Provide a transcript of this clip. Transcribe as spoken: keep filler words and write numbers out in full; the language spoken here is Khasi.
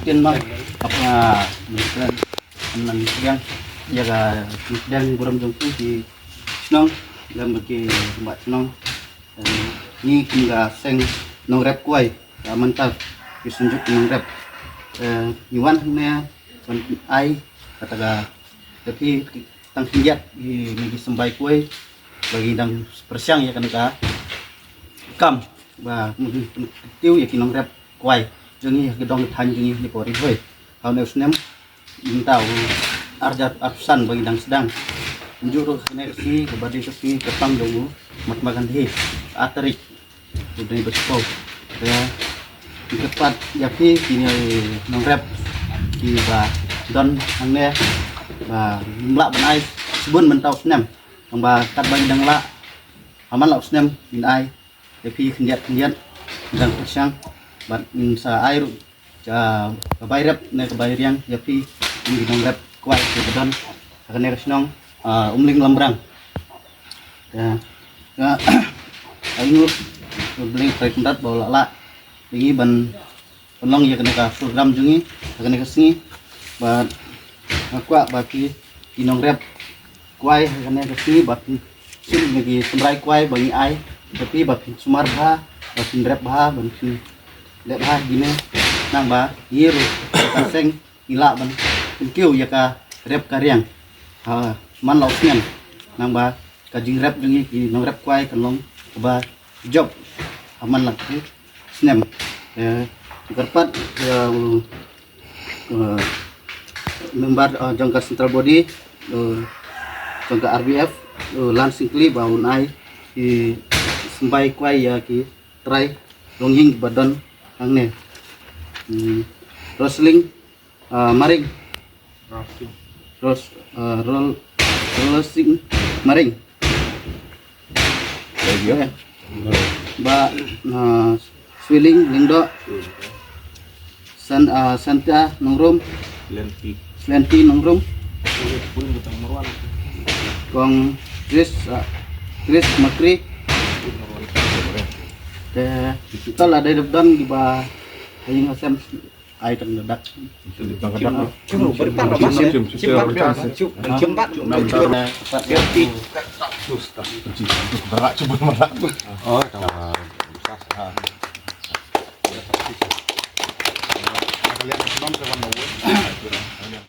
Tin, ma, apa, minister, nang siang, ïa ka dan burom jong ki shnong, lem ki mat shnong. Ngi kum ka seng nongrep kwai, ka Mynta, ki seng juk nongrep. Eh, ngi wan ne, wan ai, kata ka, tapi tang khyndiat, ngi, ngi symbai kwai, ba ngi dang pyrshang ïa kane ka kam, ba ngi pynkyntiew ïa ki nongrep kwai jong ngi ha ka dong thaiñ jong ngi ha Ri Bhoi. Ha une u snem mynta u arhajar arphew san ba ngi dang sdang. Kumjuh ruh kane ka sngi kaba dei ka sngi kyrpang jong u Mahatma Gandhi, ka ar tarik u dei ba shiphew. Te ngi kyrpad ïa phi ki nongrep kiba don hangne ba ngim lah ban ai shibun mynta u snem. Tang ba katba ngi dang lah ha man la u snem ngin ai ïa phi khyndiat khyndiat, dang pyrshang bad ngin sa ai ruh ka bai rep ne ka bai riang ïa phi, ki nongrep kwai kiba don ha kane ka shnong, ah, Umling Lambrang. Te, ah, ai nguh, Blei Trai Kynrad ba u la lah ïa ngi ban pynlong ïa kane ka program jong ngi ha kane ka sngi. Bad nga kwah ba ki, ki nongrep kwai ha kane ka sngi ba phin shim ïa ki tynrai kwai ba ngi ai, ba phi, ba phin sumar bha, ba phin rep bha, ba phin leh bha kine, nang ba ngi ruh ka seng ngi lah ban kyntiew ïa ka rep ka riang ha man la u snem, nang ba ka jingrep jong ngi ki nongrep kwai kan long kaba jop ha man la u snem. Eh, kyrpad, eh, eh, member, eh, jong ka central body, eh, jong ka R B F, eh, Lansing Kli ba un ai ki symbai kwai ïa ki trai longïing ba don hangne. Hmm, Rosling, eh, Maring. Ros, eh, Rol, Rosling Maring. Ba, eh, Swiling Lyngdoh. San, eh, Santa Nongrum. Lenti. Lenti Nongrum. Kong Chris, eh, Chris Makri. Te, to la dei dep don kiba ha ïing ha sem. Ai tang ka dak. Tang ka dak. Oh, tang.